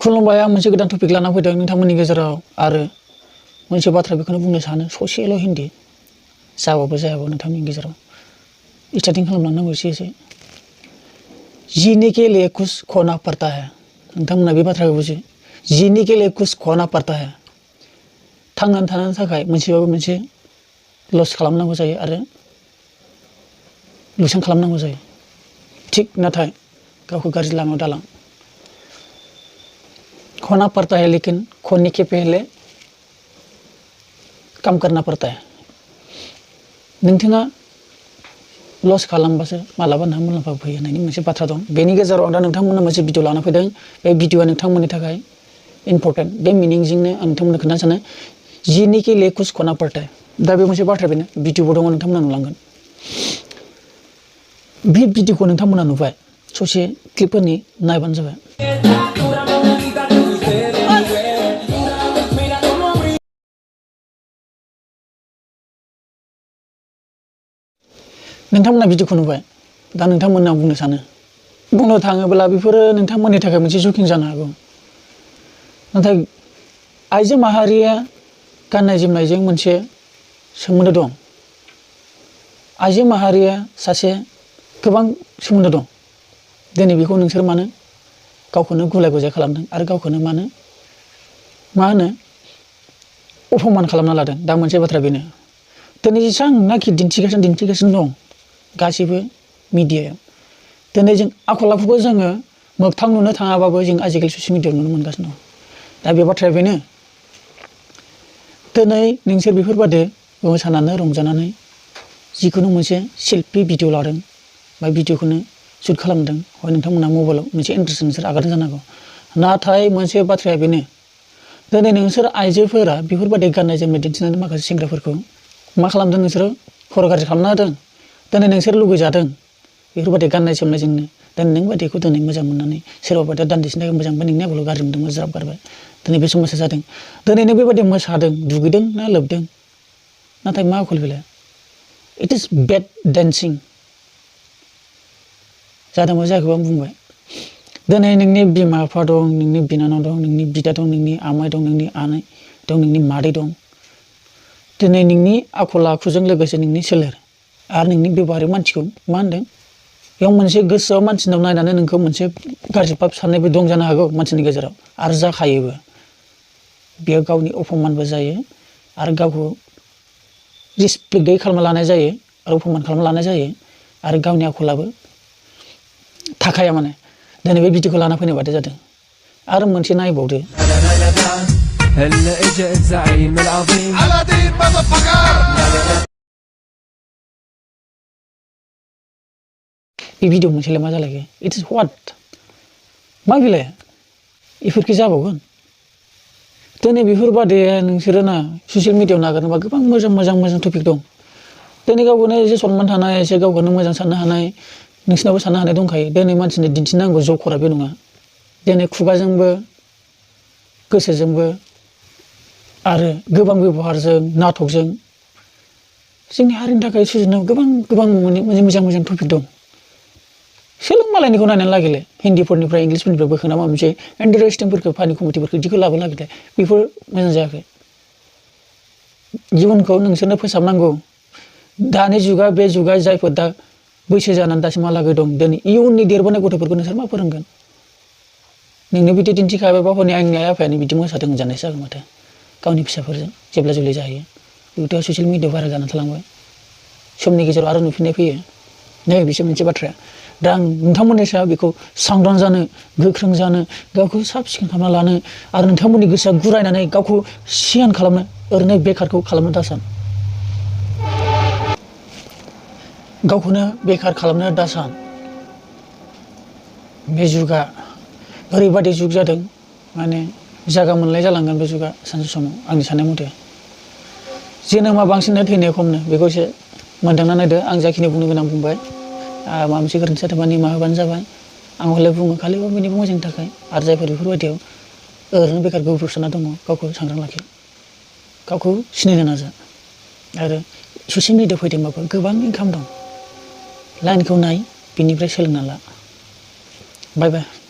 खुलुमबाय आं मोनसे गोदान टपिक लाना फैदों नोंथांमोननि गेजेराव आरो मोनसे बाथ्रा बेखौनो बुंनो सानो ससेल' हिन्दी जाबाबो जायाबो नोंथांमोननि गेजेराव स्टार्टिं खालामलांनांगौ एसे जीने के लिए कुछ खोना पड़ता है नोंथांमोना बे बाथ्राखौ बुजि जीने के लिए कुछ खोना पड़ता है थांनानै थानो थाखाय मोनसेबाबो मोनसे लस खालामनांगौ जायो आरो लुकसान खालामनांगौ जायो थिक नाथाय गावखौ गाज्रि लामायाव दालां खोना पड़ता है लेकिन खोने के पहले काम करना पड़ता है नोंथाङा लस खालामबासो मालाबा नोंहा मुलाम्फा फैयो होननायनि मोनसे बाथ्रा दं बेनि गेजेराव आं दा नोंथांमोननो मोनसे भिडिअ लाना फैदों बे भिडिअआ नोंथांमोननि थाखाय इम्पर्टेन्ट बे मिनिंजोंनो आं नोंथांमोननो खोन्थानो सानो जीने के लिए कुछ खोना पड़ता है दा बे मोनसे बाथ्रा बेनो भिडिअबो दङ नोंथांमोना नुलांगोन बे भिडिअखौ नोंथांमोना नुबाय ससे क्लिपफोरनि नायबानो जाबाय नोंथांमोना भिडिअखौ नुबाय दा नोंथांमोना बुंनो सानो बुंनो थाङोब्ला बेफोरो नोंथांमोननि थाखाय मोनसे जुकिं जानो हागौ नाथाय आइजो माहारिया गाननाय जोमनायजों मोनसे सोमोन्दो दं आइजो माहारिया सासे गोबां सोमोन्दो दं दिनै बेखौ नोंसोर मानो गावखौनो गुलाय गुजाय खालामदों आरो गावखौनो मा होनो अपमान खालामना लादों दा मोनसे बाथ्रा बेनो दिनै जेसेबांनाखि दिन्थिगासिनो दं गासैबो मिडियायाव दिनै जों आखल आखुखौ जोङो मोगथां नुनो थाङाबाबो जों आजिखालि ससियेल मिडियायाव नुनो मोनगासिनो दं दा बे बाथ्राया बेनो दिनै नोंसोर बेफोरबादि मोसानानै रंजानानै जिखुनु मोनसे सेल्फि भिडिअ लादों बा भिडिअखौनो शुट खालामदों हय नोंथांमोना मबाइलाव मोनसे इन्ट्रेस्ट नोंसोर आगारदों जानो हागौ नाथाय मोनसे बाथ्राया बेनो दिनै नोंसोर आइजोफोरा बेफोरबादि गाननाय जोमनाय दिन्थिनानै माखासे सेंग्राफोरखौ मा खालामदों नोंसोरो खर' गाज्रि खालामना होदों दिनै नोंसोर लुगैजादों बेफोरबादि गाननाय जोमनायजोंनो दिनै नों बादिखौ दिनै मोजां मोननानै सोरबा बादिया दान्दिसेनि थाखाय मोजां मोनबाय नोंनि आखलखौ गाज्रि मोनदोंमोन ज्राब गारबाय दिनै बे समस्या जादों दिनै नों बेबादि मोसादों दुगैदों ना लोबदों नाथाय मा आखल बेलाय इट इज बेड डेन्सिं जादोंबा जायाखैबा आं बुंबाय दिनै नोंनि बिमा बिफा दं नोंनि बिनानाव दं नोंनि बिदा दं नोंनि आमाइ दं नोंनि आनै दं नोंनि मादै दं दिनै नोंनि आखल आखुजों लोगोसे नोंनि सोलेर आरो नोंनि बेबहारिक मानसिखौ मा होनदों बेयाव मोनसे गोसोआव मानसिनाव नायनानै नोंखौ मोनसे गाज्रि भाब साननायबो दं जानो हागौ मानसिनि गेजेराव आरो जाखायोबो बेयो गावनि अपमानबो जायो आरो गावखौ रिसपेक्ट गैयै खालामना लानाय जायो आरो अपमान खालामना लानाय जायो आरो गावनि आखलाबो थाखाया माने दिनै बे भिडिअखौ लाना फैनो बादि जादों आरो मोनसे नायबावदो هلا اجا الزعيم العظيم على دين बे भिडिअ मोनसेलाय मा जालायखो इट इज व्हाट मा बेलाय इफोरखि जाबावगोन दिनै बेफोरबादि नोंसोरो ना ससियेल मिडियायाव नागारनोबा गोबां मोजां टपिक दं दिनै गावखौनो एसे सनमान थानाय एसे गावखौनो मोजां साननो हानाय नोंसिनावबो साननो हानाय दंखायो दिनै मानसिनो दिन्थिनांगौ जखरा बे नङा दिनै खुगाजोंबो गोसोजोंबो आरो गोबां बेबहारजों नाटकजों जोंनि हारिनि थाखाय सुजुनो गोबां मोजां टपिक दं सोलों मालायनिखौ नायनानै लागिले हिन्दीफोरनिफ्राय इंलिसफोरनिफ्राय बोखोना माबा मोनसे इन्टारेस्टिंफोरखौ फानि कमेडिफोरखौ बिदिखौ लाबोनो नागिरदों बेफोर मोजां जायाखै जिबनखौ नोंसोरनो फोसाबनांगौ दानि जुगा बे जुगा जायफोर दा बैसो जानानै दासिमहालागै दं दिनै इयुननि देरबोनाय गथ'फोरखौ नोंसोर मा फोरोंगोन नोंनो बिदि दिन्थिखाबायबा हनै आंनि आइ आफायानो बिदि मोसादों होनजानायसो जागोन माथो गावनि फिसाफोरजों जेब्ला जुलि जाहैयो बेथ' ससियेल मिडियायाव भाइरेल जानानै थालांबाय समनि गेजेराव आरो नुफिननाय फैयो नै बिसोर मोनसे बाथ्राया दा आं नोंथांमोननि सायाव बेखौ सांग्रां जानो गोख्रों जानो गावखौ साब सिखोन खालामना लानो आरो नोंथांमोननि गोसोआ गुरायनानै गावखौ सियान खालामनो ओरैनो बेखारखौ खालामनो दासान गावखौनो बेखार खालामनो दासान बे जुगा ओरैबादि जुग जादों माने जागा मोनलाय जालांगोन बे जुगा सानसे समाव आंनि साननाय मथे जोनोमा बांसिन थैनाया खमनो बेखौ एसे मोनदांना नायदो आं जाखिनि बुंनो गोनां बुंबाय माबा मोनसे गोरोन्थि जादोंबा निमाहा होबानो जाबाय आं हले बुङो खालि बयनिबो मोजांनि थाखाय आरो जायफोर बेफोरबायदियाव ओरैनो बेखार गोग्लैसोना दङ गावखौ सांग्रां लाखि गावखौ सिनायनो नाजा आरो ससियेल मिडियायाव फैदोंबाबो गोबां इनकाम दं लाइनखौ नाय बिनिफ्राय सोलोंना ला बाय बाय